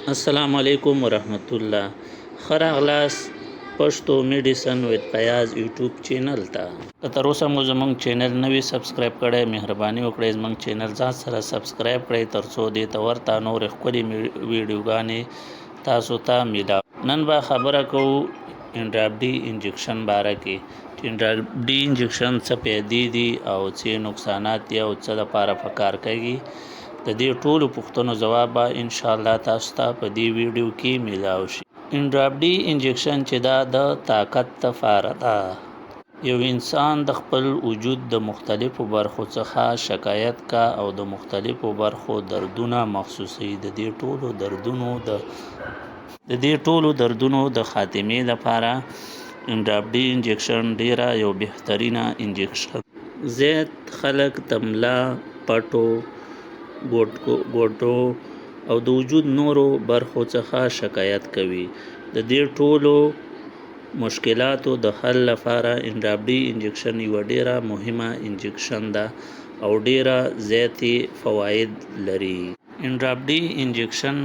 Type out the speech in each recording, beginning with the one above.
السلام علیکم ورحمت الله. ښه راغلاست پښتو میډیسن وید فیاض یوټیوب چینل ته. که تر اوسه مو زمونږ چینل نه وي سبسکرایب کړی، مهرباني وکړئ زمونږ چینل ځان سره سبسکرایب کړئ، ترڅو دې ته ورته نورې ښکلې ویډیوګانې تاسو ته میلاو. نن به خبره کوو انډراپ ډي انجکشن باره کې، چې انډراپ ډي انجکشن څه فایدې دي او څه نقصانات دي او څه لپاره په کار کوي. د دې ټولو پوښتنو ځواب به انشاءالله تاسو ته په دې ویډیو کې میلاو شي. انډراپ ډي انجکشن چې دا د طاقت لپاره ده. یو انسان د خپل وجود د مختلفو برخو څخه شکایت کا او د مختلفو برخو دردونه محسوسوي. د دې ټولو دردونو د خاتمې لپاره انډراپ ډي انجکشن ډیره یو بهترینه انجکشن. زیات خلک د ملا، پټو، ګوډو او د وجود نورو برخو څخه شکایت کوي. د دې ټولو مشکلاتو د حل لپاره انډراپ ډي انجکشن یوه ډیره مهمه انجکشن ده او ډیره زیاتې فواید لري. انډراپ ډي انجکشن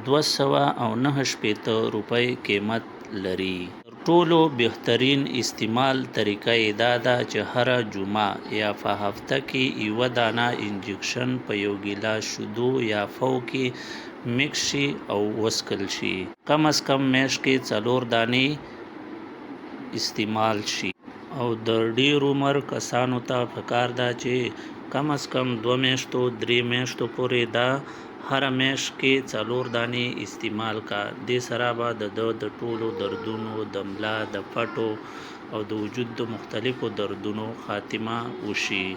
269 روپۍ قیمت لري. تر ټولو بهترین استعمال طریقه یې دا ده چې هره جمعه یا په هفته کې یوه دانه انجکشن په یو ګیلاس شیدو یا پو کې مکس شي او وڅکل شي. کم از کم میاشت کې څلور دانې استعمال شي، او د ډیر عمر کسانو ته پکار ده چې کم از کم 2 میاشتو، 3 میاشتو پورې دا هره میاشت کې څلور دانې استعمال کا. دې سره به د ده د ټولو دردونو، د ملا، د پټو او د وجود د مختلفو دردونو خاتمه وشي.